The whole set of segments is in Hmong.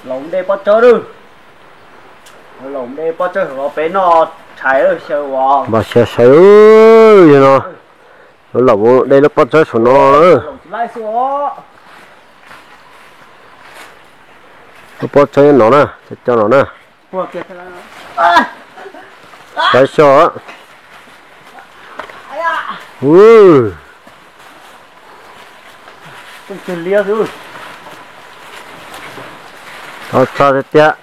Laus de pob tsawb lawm. Laus de pob tsawb saum no peb noj tshais xyaw as. Npaj xyaw saw, yog no. Laus de lub pob tsawb saum no. Lub pob tsawb no na, cov no na. Saib xyov. Txog tiag tiag.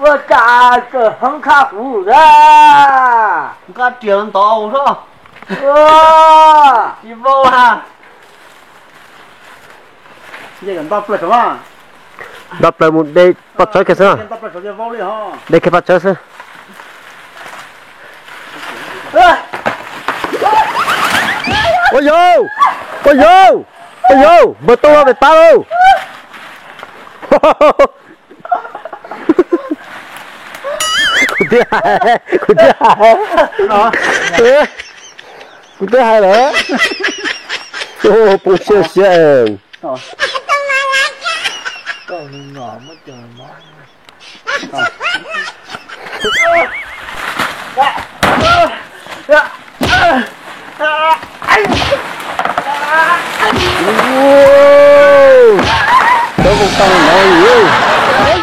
Ua cas tseem hoob qhaj kuv na. Nqa riam ntov ua soj. Tsis vau ha. Nto plaws mus de pob tsawb kiag xwb. De kiag pob tsawb xwb. Ua yau, ua yau, ua yau, npawg Tooj los pem pab lauj. Kuv twb hais, kuv twb hais, kuv twb hais lawm. Poob siab siab. Tau tau no.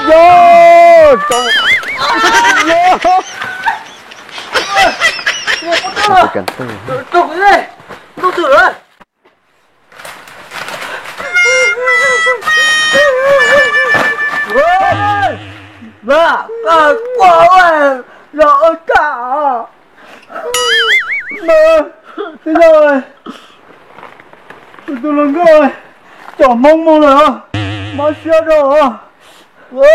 Yog tau. Los ua cas? Mas, tij laug, tus hluas nkauj cov Hmoob mus lawm, mob siab rau. Ua,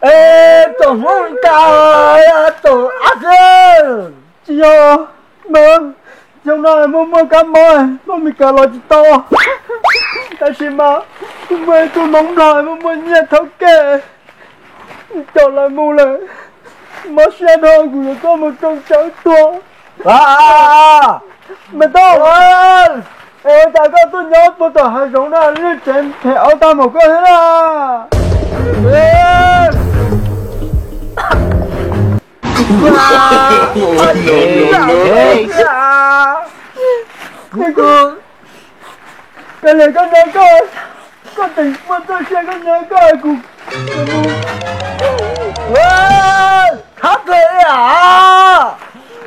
es cov Hmoob cas, cov ab xwb. Tsis yog, mas, xyoo no muaj muaj kab mob, tuaj Meskas los tsis tau. Tab sis mas kuv muaj ib tug Hmoob Nplog muaj muaj nyiaj thauj kev, coj lawv mus lawm, mob siab dhau, kuv yuav tuaj mus tsoo tsawv tuag. Me tub, es ua cas koj tuaj nyob puag tom hav zoov no, lwj tsev phem au tag npaum koj thiab na? Koj niam koj nyob koj, koj tseem muaj txoj sia koj nyob koj kuv. Thab kawg ib yam,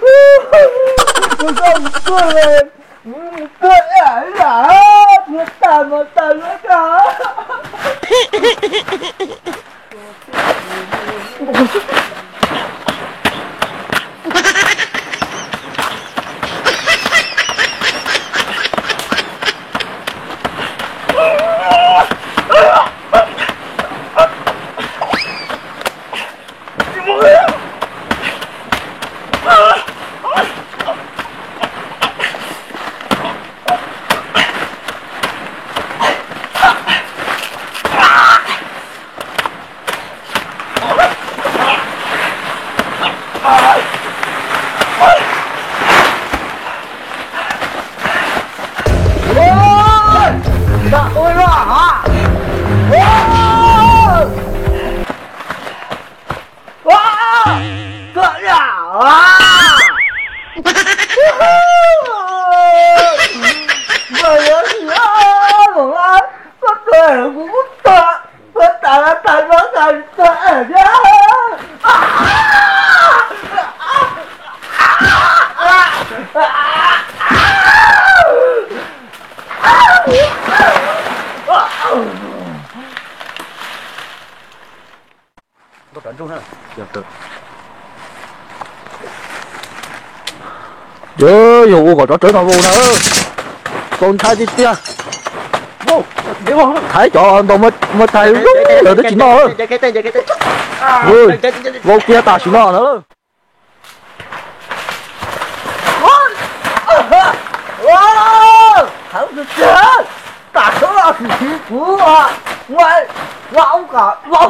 kuv koj mus tuag, mus tuag ib yam, tuag tas mas tas lawm koj. Yog ua kom tsov tsawv no vau na, txaus ntshai tiag tiag. Thaiv cov ntoo muaj thaiv lawm twb tsis noj. Vau kiag tam sim no na. Heev tiag tiag, tam sim no sim siv kuv, ua, ua, ua, ua,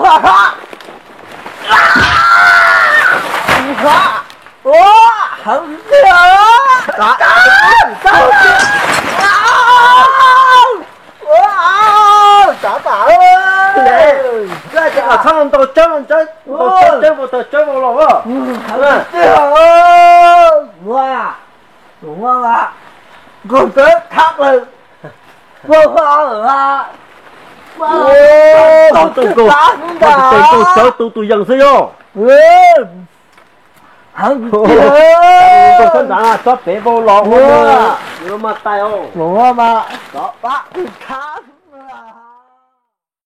heev tiag tiag. Tsawb, tsawb vau, tawg tsawb vau los. Ua, ua, nkaus tsawb thab lawm. Ua, ua, ua, tau nkaus, tau nkaus tsawb tu tus yees xwb yog. Heev tiag. Nkaus sab nrad tsob pem vau los ua, mas tais os. Ua mas, pab thab.